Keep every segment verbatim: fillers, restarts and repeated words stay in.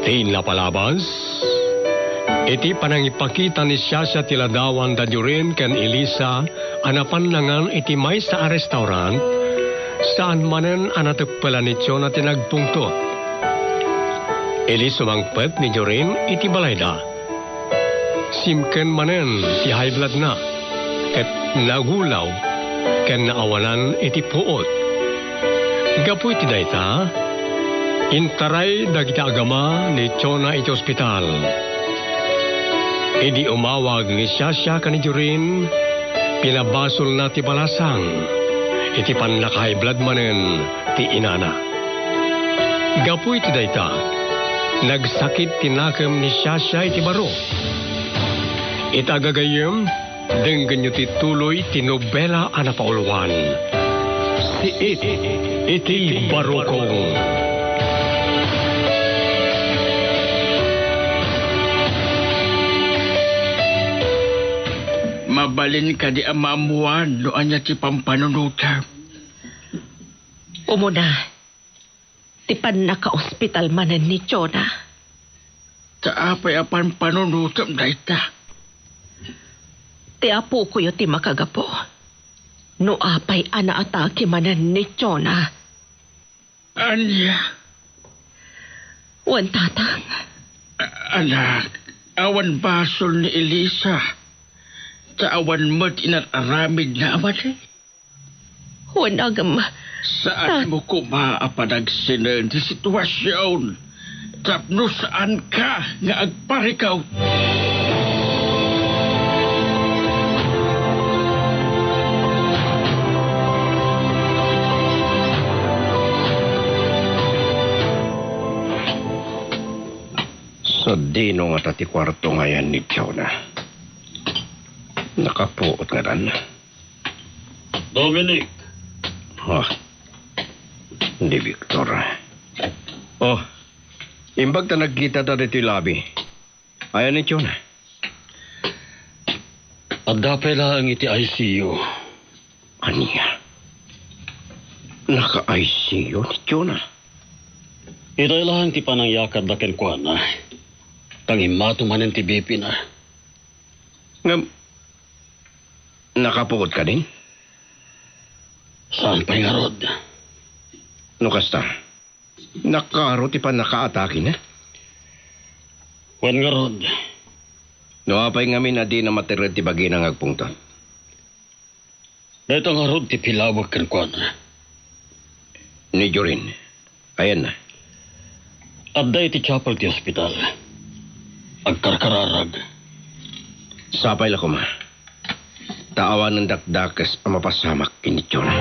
Ti napalabas, iti panangipakita ni Shasha ti ladawan da Jorin ken Elisa a napan nangan iti maysa a restaurant, saan manen a natekpelan ni Jonah ti nagpungtot. Idi sumangpet ni Jorin iti balayda, simken manen ti high bloodna ket nagulaw ken naawanan iti puot. Gapu iti dayta, intaray dagiti agama ni Jonah iti ospital. Idi umawag ni Shasha ken ni Jorin, pinabasolna ti balasang iti pannaka-high blood manen ti inana. Gapu iti dayta, nagsakit ti nakem ni Shasha iti baro. Ita gagayyem, denggenyo ti tuloy ti nobela a napauluan, Siit iti Barukong. Mabalin kadi a maammuan no ania ti pampanunotem? Umuna, ti pannakaospital manen ni Jonah. Ta apay a pampanunotem dayta? Ti apokoyo ti makagapu. No apay a naatake manen ni Jonah. Ania? Wen, tatang. A-, anak, awan basol ni Elisa. Ta awan met inar-aramidna a madi. Wen, agem. Saanmo koma a panagsinen ti situasion tapno saanka nga agparikaw. Sadino ngata ti kuarto nga ayan ni Jonah? Nakapuot ngadan. Dominic. Ah, ni Victor. Oh, imbag ta nagkita ta ditoy labi. Ayan ni Jonah? Adda pay laeng iti I C U. Ania? Naka-I C U ni Jonah? Itay laeng ti panangyakarda kenkuana. Tangimmato manen ti B P na. Ngem, nakapuot kadin? Saan pay ngarud? No kasta, nakaro ti pannakaatakena? Wen ngarud. No apay ngamin a dina matered ti bagina nga agpungtot? Dayta ngarud ti pilawek kenkuana. Ni Jorin, ayanna? Adda iti chapel ti ospital. Agkarkararag. Sapay la koma. Ta awanen dakdakes a mapasamak ken ni Jonah.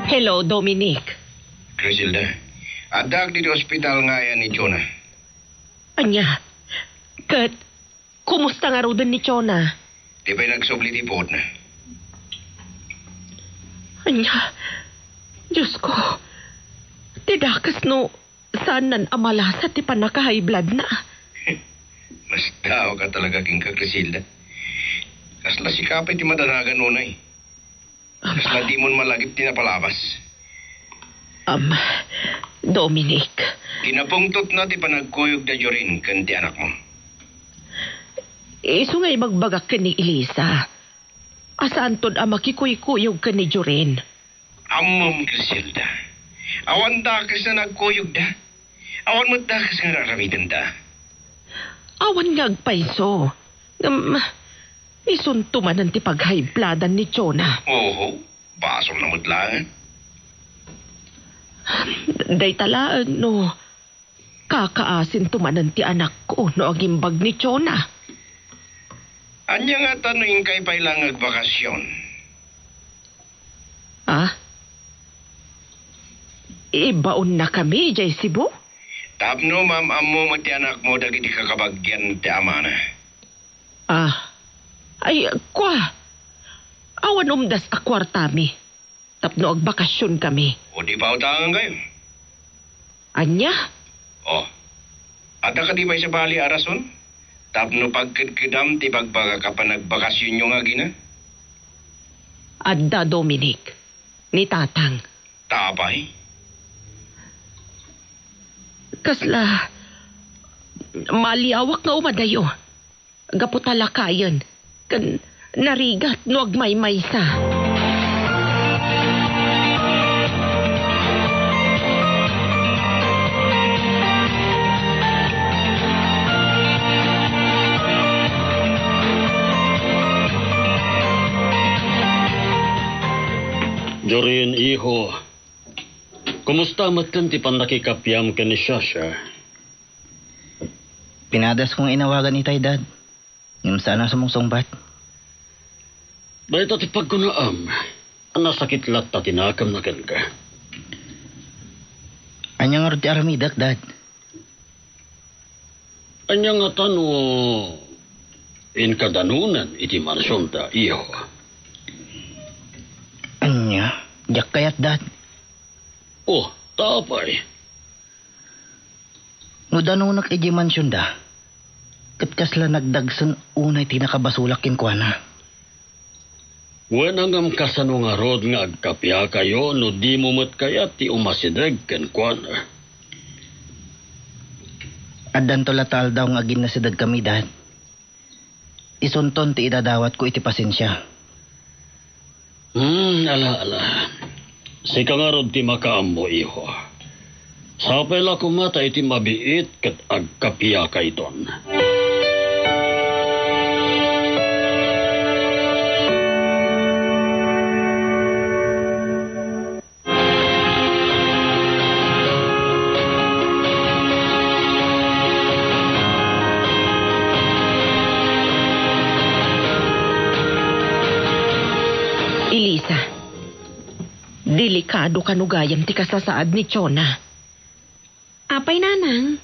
Hello, Dominic. Criselda, addaak ditoy ospital nga ayan ni Jonah. Ania? Ket kumusta ngaruden ni Jonah? Di pay nagsubli ti puotna. Ania? Diosko, ti dakes no saannan a malasa ti pannaka-high bloodna. Mas tao ka talaga kenka, Criselda. Kasla sika pay ti madanagan unay. Kasla dimon malagip ti napalabas. Am, Dominic. Kinapungtotna ti panagkuyog da Jorin ken ti anakmo. Isu nga ibagbagak ken ni Elisa a saanton a makikuykuyog ken ni Jorin. Ammom, Criselda. Awan dakes a nagkuyogda. Awan met dakes nga ar-aramidenda. Awan nga agpayso. Ngem, isunto manen ti pag-high bloodan ni Jonah. Oho, basolna met laeng. Dayta laeng no kakaasinto manen ti anakko no agimbag ni Jonah. Ania ngata no inkay pay laeng agbakasyon? Ah? Ibaonnakami idiay Cebu? Tapno maam-ammo met ti anakmo dagiti kakabagian ti amana. Ah. Ay, kua. Awan umdas a kuartami. Tapno agbakasionkami. O di pautangankayo. Ania? Oh. Adda kadi maysa bali a rason tapno pagkedkedam ti bagbagak a panagbakasionyo nga agina? Adda, Dominic, ni Tatang. Ta apay? Kasla, maliawak nga umadayo. Gapu ta lakayen ken narigat no agmaymaysa. Jorin, iho, kumusta met ken ti pannakikapiam ken ni Shasha? Pinadas ko nga inawagan itay, Dad. Ngem saan a sumungsungbat. Dayta ti pagkunaam a nasakit latta ti nakemna kenka. Ania ngarud ti aramidek, Dad? Ania ngata no inka danonen iti mansionda, iho? Ania? Diak kayat, Dad. Oh, ta apay? No danonek idiay mansionda, ket kasla nagdagsen unay ti nakabasolak kenkuana. Wen a ngem kasano ngarud nga agkapiakayo no dimo met kayat ti umasideg kenkuana? Addanto latta aldaw nga aginnasidegkami, Dad. Isunton ti idadawatko iti pasensia. Hmm, ala, ala. Sika ngarud ti makaammo, iho. Sapay la koma ta iti mabiit ket agkapiakayton. Elisa, delikado kano gayam ti kasasaad ni Jonah. Apay, Nanang?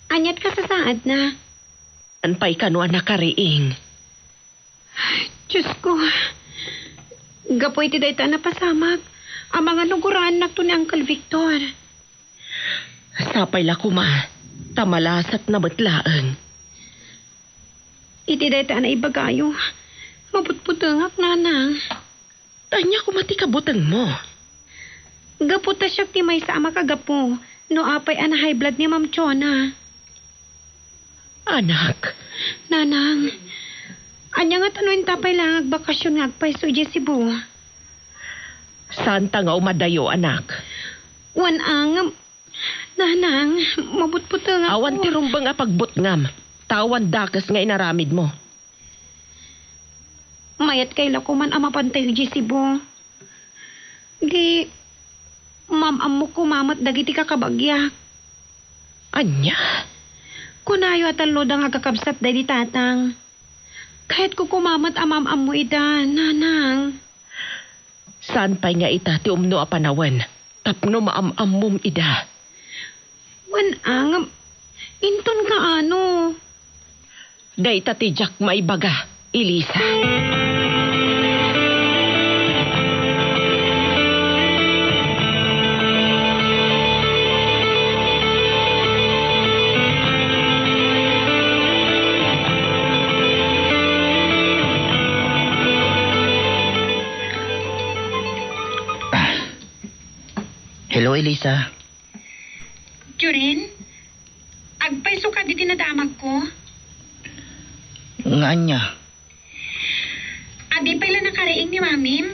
Ania ti kasasaadna? Saan pay kano a nakariing? Diosko, gapu iti dayta a napasamak, amangan no guraennakto ni Uncle Victor. Sapay la koma, ta malasatna met laeng. Iti dayta a naibagayo, mabutbutengak, Nanang. Ania koma ti kabutengmo? Gapu ta siak ti maysa a makagapu no apay a na-high blood ni Ma'am Chona. Anak. Nanang, ania ngata no inta pay laeng agbakasion nga agpayso idiay Cebu? Saanta nga umadayo, anak. Wen a ngem, Nanang, mabutbutengak. Awan ti rumbeng a pagbutngam, ta awan dakes nga inaramidmo. Mayat kay la koman a mapantayo idiay Cebu. Di, maam-ammok koma met dagiti kakabagyak. Ania? Kunayo a talloda nga agkakabsat daydi tatang. Kayatko koma met a maam-ammo ida, Nanang. Saan pay nga ita ti umno a panawen tapno maam-ammom ida? Wen a ngem, inton kaano? Dayta ti diak maibaga, Elisa. Hello, Elisa. Jorin, agpayso kadi ti nadamagko? Nga ania? Adi pay la nakariing ni Mamim?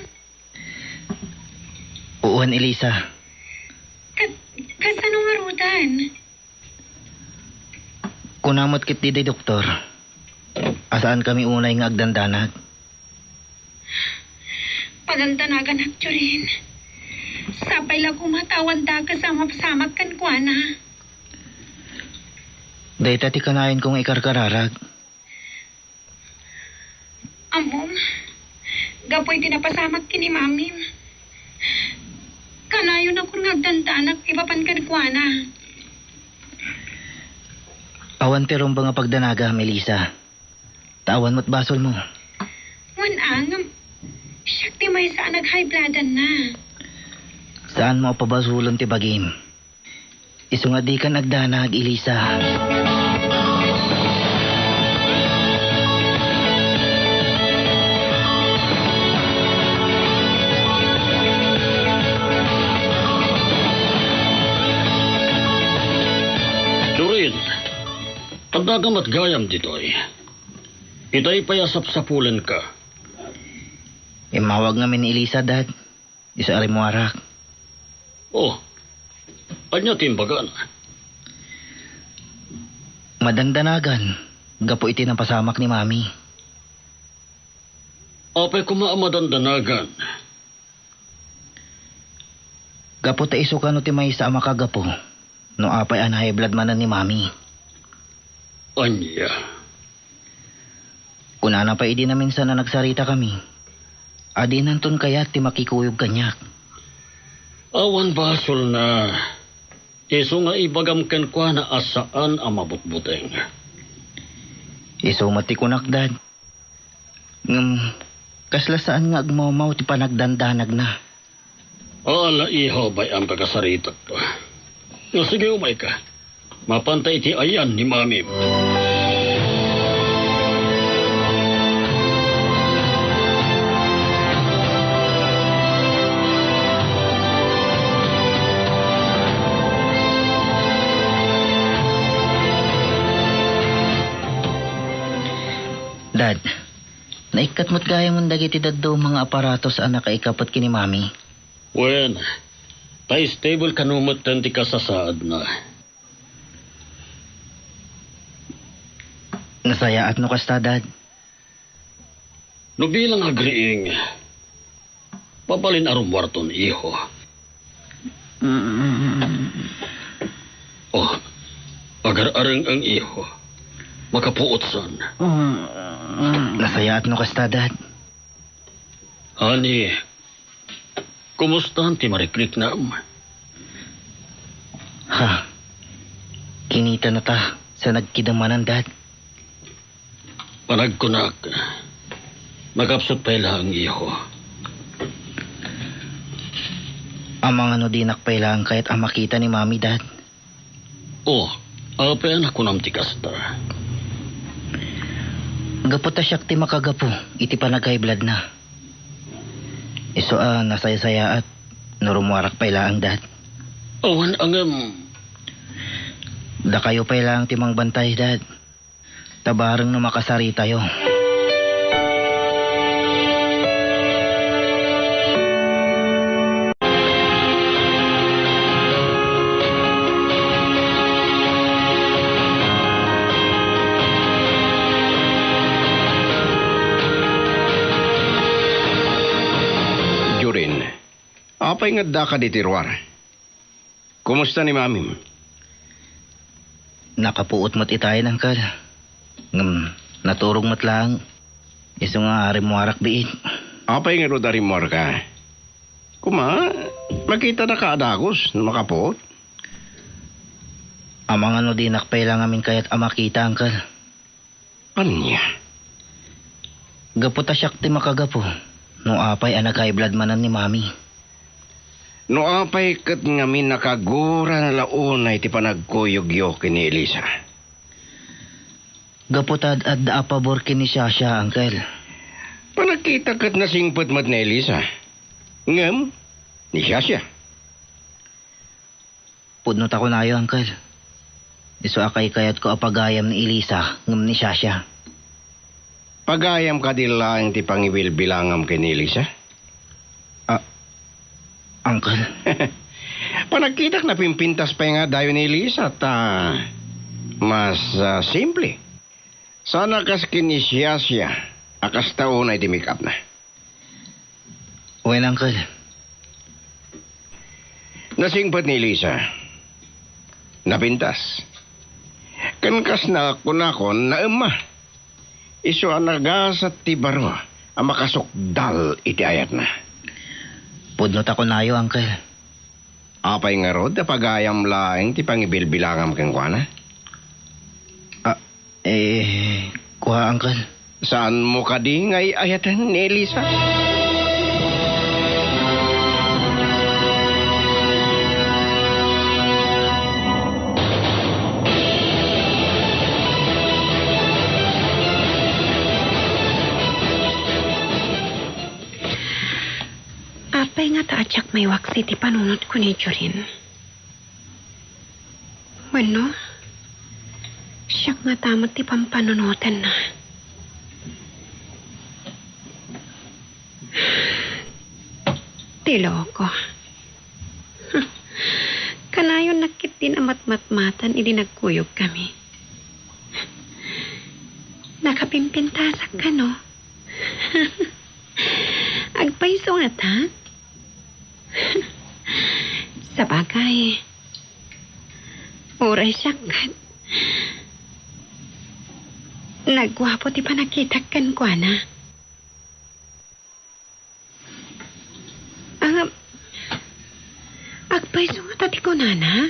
Wen, Elisa. Ka-, kasano ngaruden? Kuna met ketdi ti doktor a saankami unay nga agdandanag. Padandanaganak, Jorin. Sapay la koma ta awan dakes a mapasamak kenkuana. Dayta ti kanayon ko nga ikarkararag. Ammom, gapu iti napasamak ken ni Mamim, kanayonakon nga agdandanak ipapan kenkuana. Awan ti rumbeng a pagdanagam, Elisa. Ta awan met basolmo. Wen a ngem, siak ti maysa a nag-high bloodanna. Saanmo a pabasolon ti bagim. Isu nga dikan agdanag, Elisa. Jorin, adda ka met gayam ditoy. Itay pay a sapsapulenka. Immawag ngamin ni Elisa, Dad. Isu a rimmuarak. Oh, ania ti imbagana? Madandanagan gapu iti napasamak ni Mami. Apay koma a madandanagan? Gapu ta isu kano ti maysa a makagapu no apay a na-high blood manen ni Mami. Ania? Kunana pay idi naminsan a nagsaritakami a dinanton kayat ti makikuyog kaniak. Awan basolna. Isu nga ibagam kenkuana a saan a mabutbuteng. Isu met ti kunak, Dad. Ngem, kasla saan nga agmawmaw ti panagdandanagna. Ala, iho, bay-am kakasaritak. Nga sige, umayka. Mapanta iti ayan ni Mamim. Dad, naikkat met gayam dagiti dadduma nga aparatos a nakaikapet ken ni Mami. Wen, ta stable kano metten ti kasasaadna. Nasayaat no kasta, Dad. No bilang agriing, mabalin a rummuarton, iho. Oh, agar-areng-eng, iho. Makapuotsan. Nasayaat no kasta, Dad. Ani, kumusta ti marikriknam? Ha? Kinitana ta sa nagkidamanan, Dad. Panagkunak, makapsut pay laeng, iho. Amangan no dinak pay laeng kayat a makita ni Mami, Dad. Oh, apay a nakunam ti kasta? Gapu ta siak ti makagapu iti panag-high blood na. Isu a nasaysayaat no rummuarak pay laeng, Dad. Awan a ngem. Dakayo pay laeng ti mangbantay, Dad. Ta bareng no makasaritayo. Jorin, apay nga addaka ditoy ruar? Kumusta ni Mamim? Nakapuot met itayen, Uncle. Ngem naturog met laeng. Isu nga rimmuarak biit. Apay ngarud a rimmuarka? Koma, makitanaka a dagus no makapuot. Amangan no dinak pay la ngamin kayat a makita, Uncle. Ania? Gapu ta siak ti makagapu no apay a nag-high blood manen ni Mami. No apay ket ngamin a kagurana la unay ti panagkuyogyo ken ni Elisa? Gapu ta ad-adda a pabor ken ni Shasha, Uncle. Panagkita ket nasingpet met ni Elisa. Ngem, ni Shasha. Pudno ta kunayo, Uncle. Isu a kaykayatko a pagayam ni Elisa ngem ni Shasha. Pagayam kadi laeng ti pangibilbilangam ken ni Elisa? Ah, Uncle. Panagkitak napimpintas pay nga dayo ni Elisa ta mas, ah, simple. Sana kas ken ni Shasha a kasta unay ti make-up na. Wen, Uncle. Nasingpet ni Elisa. Napintas. Ken kas nakunakon, naemma. Isu a nagasat ti baro a makasukdal iti ayatna. Pudno ta kunayo, Uncle. Apay ngarud a pagayam laeng ti pangibilbilangam kenkuana? Ah, eh, kua, Uncle. Saanmo kadi nga ay-ayaten ni Elisa? Ta diak maiwaksi ti panunotko ni Jorin. Wenno, siak ngata met ti pampanunotenna. Ti loko. Kanayon nakit din a matmatmatan idi nagkuyogkami. Nakapimpintasak kano? Agpayso ngata? Sabagay, uray siak ket nagguapo ti panakitak kenkuana. Ah, agpayso ngata ti kunana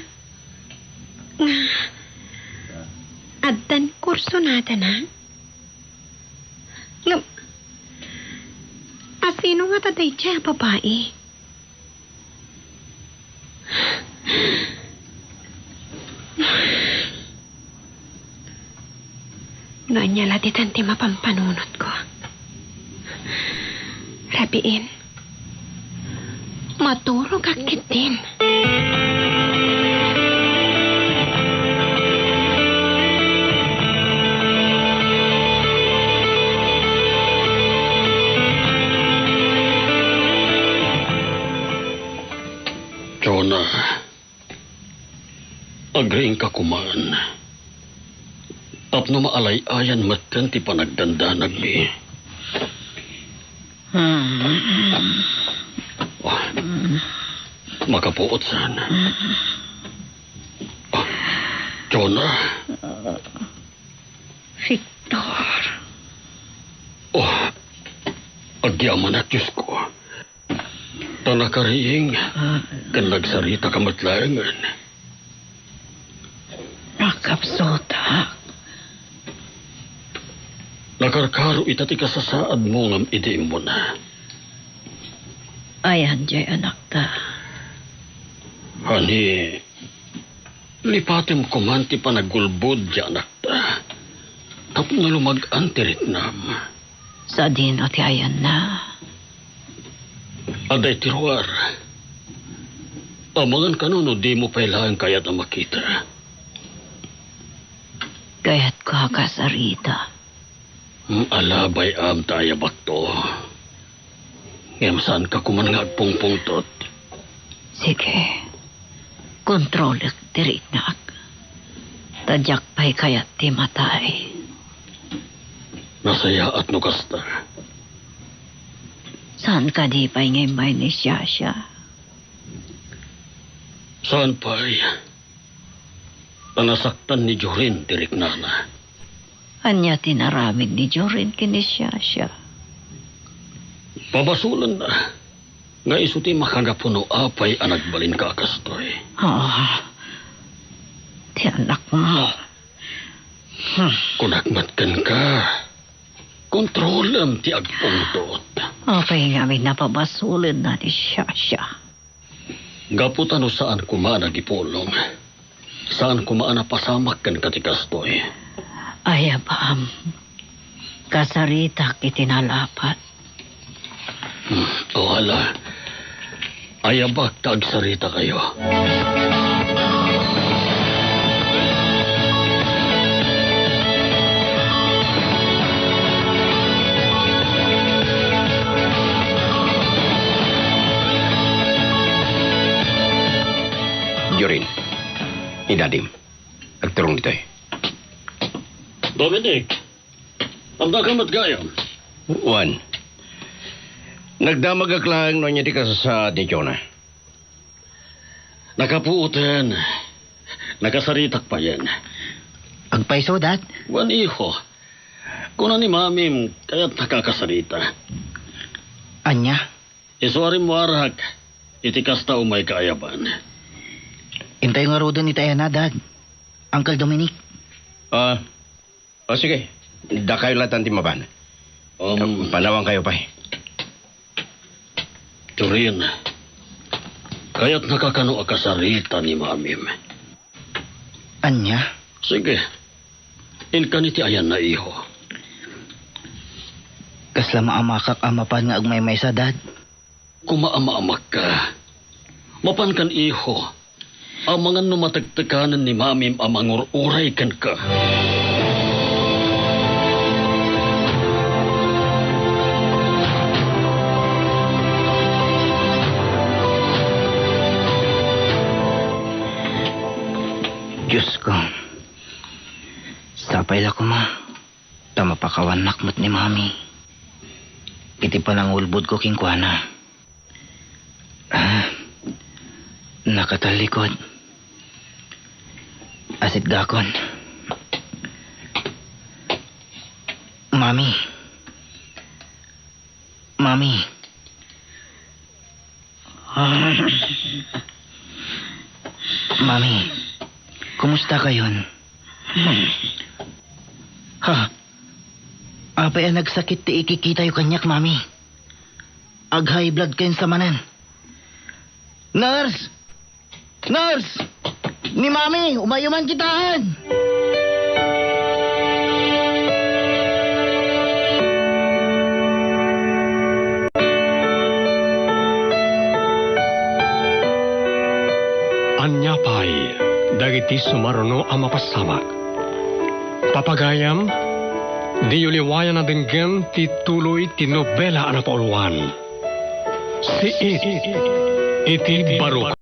nga addan kursonadana? Ngem, asino ngata daydiay a babai? No ania la ditan ti mapampanunotko. Rabiin, maturogak ketdin. Jonah, agriingka koman tapno maalay-ayan metten ti panagdandanagmi. Oh, makapuot saan? Oh, Jonah. Victor. Oh, agyamanak, Diosko. Ta nakariing ken nagsaritaka met laengen. Nakapsutak. Nakarkaro ita ti kasasaadmo ngem idi immuna. Ayan diay anakta. Honey, lipatem koman ti panagulbod ti anakta tapno lumag-an ti riknam. Sadino ti ayanna? Adda iti ruar. Amangan kano no dimo pay laeng kayat a makita. Kayatko a kasarita. Mm, ala, bay-am ta ayabakto. Ngem saanka koman nga agpungpungtot. Sige. Kontrolek ti riknak. Ta diak pay kayat ti matay. Nasayaat no kasta. Saan kadi pay nga immay ni Shasha? Saan pay? Ta nasaktan ni Jorin ti riknana. Ania ti inaramid ni Jorin ken ni Shasha? Pabasolenna nga isu ti makagapu no apay a nagbalinka a kastoy. Ah, ti anakmo. Hmm. Kunak met kenka, kontrolem ti agpungtot. Apay ngamin a pabasolenna ni Shasha? Gapu ta no saan koma a nagipulong, saan koma a napasamak kenka ti kastoy. Ayabam, kasaritak iti nalapat. Hmm, o ala, ayabak ta agsaritakayo. Jorin, ni Dadim, agturong ditoy. Dominic, addaka met gayam? Wen, nagdamagak laeng no ania ti kasasaad ni Jonah. Nakapuoten. Nakasaritak payen. Agpayso, Dad? Wen, iho. Kuna ni Mamim, kayatnaka a kasarita. Ania? Isu a rimmuarak iti kasta umayka a yaban. Intayo ngaruden iti ayana, Dad. Uncle Dominic. Ah, O, sige. Dakayo latan ti mapan. Um, panawankayo pay. Jorin, kayatnaka kano a kasarita ni Mamim? Ania? Sige. Inkan iti ayanna, iho. Kasla maamakak a mapan nga agmaymaysa, Dad. koma a maamakka. Mapan kan, iho, amangan no matektekanen ni mamim a mangur-uray kenka. Diosko, sapay la koma ta mapakawannak met ni Mami iti panangulbodko kenkuana. Ah, nakatallikod. Asitgakon. Mami. Mami. Mami, kumusta kayon? Ha? Apay a nagsakit ti ikikitayo kaniak, Mami? Ag-high blood kayon sa manen. Nurse! Nurse! Ni Mami, umayo man kitaen! Ania pay dagiti sumaruno a mapasamak? Papagayam, diyo liwayan a denggen ti tuloy ti nobela a napauluan, Siit iti Barok.